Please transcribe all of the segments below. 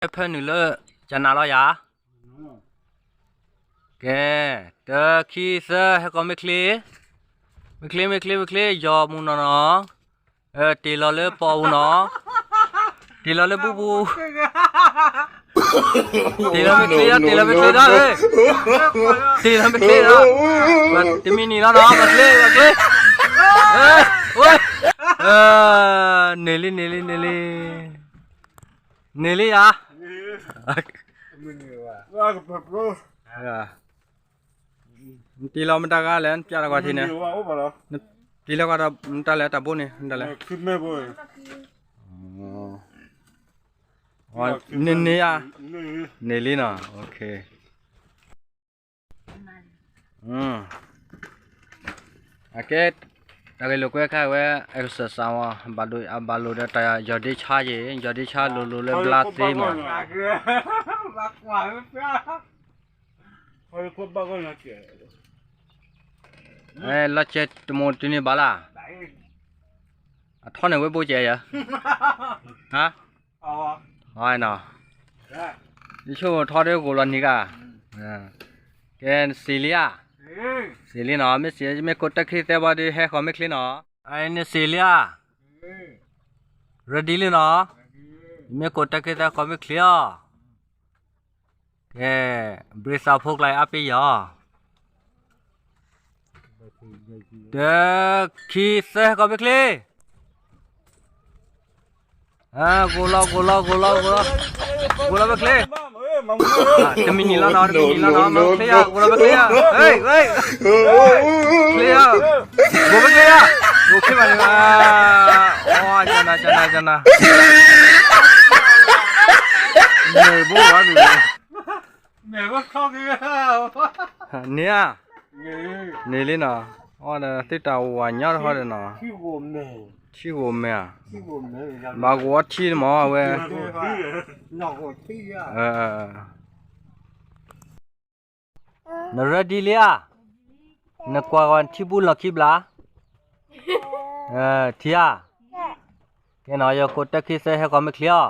ဟဲဖၢနုာ်လၢ ကနၤလီၤယၤ. ကဲ, တၢ ခံ သၢ ဟဲကီးမ့ၢ်ချ့, မ့ၢ်ချ့ မ့ၢ်ချ့ မ့ၢ်ချ့ ယီၤမူနီၢ်နီၢ်, တ့ၢ်လီၤလၢပီၣ်ပူၤနီၢ်, တ့ၢ်လီၤလၢဘူပူၤ, တ့ၢ်လီၤမ့ၢ်ချ့ဒီး တ့ၢ်လီၤမ့ၢ်ချ့ဒီး, တ့ၢ်လီၤမ့ၢ်ချ့ဒီး, တမံၤနံၤလီၤနီၢ် မ့ၢ်ချ့ မ့ၢ်ချ့, ဝဲ, န့ၢ်လံ န့ၢ်လံ န့ၢ်လံ, န့ၢ်လံယၤ. နတ့ၢ်လီၤမတၤဂၤလဲၣ် နပျဲတၢ်ကွၢ်ထံန့ၣ်, နတ့ၢ်လီၤကွၢ်ဒီးမတၤလဲၣ် တၢ်ဘိန့ၣ် မတၤလဲၣ်, န့ၢ်န့ၢ်ယၤ, န့ၢ်လံနီၢ်, အကဲ, တၢ်ဂ့ၢ်လိာ်ကွဲခါဝဲ exercise မး, ဘၣ်လိာ်ဒီးတၢ်ယီၤဒ့ဆါယ့ၣ်, ယီၤဒ့ဆါလိၤလိၤလၢဘျါသ့မး. လီၤစဲးတမိၢ်တုၤန့ၣ်ဘၣ်လၢ်, အထီန့ၣ်ဝဲဘိကဲယၤ, ဟါ, နီၢ်, ယဆိကမိၣ်ထီဒီးဂိၢ်လီၤနံၤဂၤ, ကဲ စံးလံဧါ, စံးလံနီၢ်, မ့ၢ်စံး မ့ၢ်ကိးတၢ်ခံသၢဘၣ်ဒီးဟဲဃီၤမ့ၢ်ချ့နီၢ်, နစံးလံဧါ, ready လံနီၢ်, မ့ၢ်ကိးတၢ်ခံသၢဃီၤမ့ၢ်ချ့အီၤ, ကဲ, ဘြံၤသးဖိကျါအါပ့ၤယီၤ တၢ ခံ သၢ ဟဲကီးမ့ၢ်ချ့, ဂိၢ်လီၤ ဂိၢ်လီၤ ဂိၢ်လီၤ ဂိၢ်လီၤ, ဂိၢ်လီၤမ့ၢ်ချ့, တမံၤနံၤလီၤနီၢ် တမံၤနံၤလီၤနီၢ် မ့ၢ်ချ့ယၤ ဂိၢ်လီၤမ့ၢ်ချ့ယၤ, ဟဲ, ချ့ယၤ, ဂိၢ်မ့ၢ်ချ့ယၤ, ဂိၢ်ချ့ဘၣ်န့ၣ်, ကနၤ ကနၤ ကနၤ န့ၢ်ဧါ, န့ၢ်လံနီၢ်, အီဒီးသုတၢ်ဝၤညီတခီဒီးနီၢ်, ထံဂိၢ်မဲၢ်ဧါ, ဘၣ်ဂိၢ်အီထံန့ၣ်မးဝဲ, န ready လံဧါ, နကွၢ်ဂီၤထံပူၤလီၢ်ခံဘျီ, ထံဧါ, ကဲနီၢ် ယကိးတၢ်ခံသၢ ဟဲကီးမ့ၢ်ချ့အီၤ,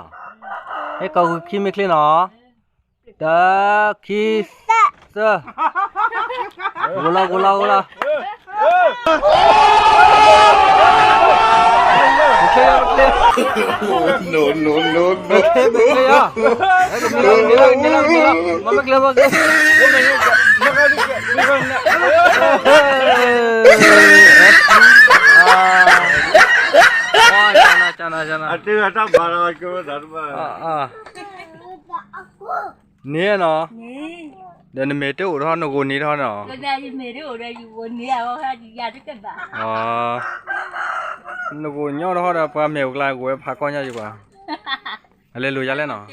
ဟဲကီးဂုာ်ခံမ့ၢ်ချ့နီၢ်, တၢ ခံ သၢ, ဂိၢ်လီၤ ဂိၢ်လီၤ ဂိၢ်လီၤ, မ့ၢ်ချ့ မ့ၢ်ချ့, မ့ၢ်ချ့ မ့ၢ်ချ့, မ့ၢ်ချ့ မ့ၢ်ချ့, န့ၣ်နီၢ်, ဒီးနမဲာ်တအိၣ်ထီၣ် နဂိၢ်န့ၣ်ထီၣ်နီၢ်, နဂိၢ်ညီထီၣ်ဒီး ပှၤမဲာ်အိၣ်ကျါဂိၢ်ဝဲဖးကီညါယကွၢ်, အလဲၤလိာ်ယၤလဲၣ်နီၢ်,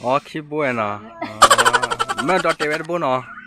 အခံဘိနီၢ်, မ့ၢ်ဒီးတဲဝဲတဘိနီၢ်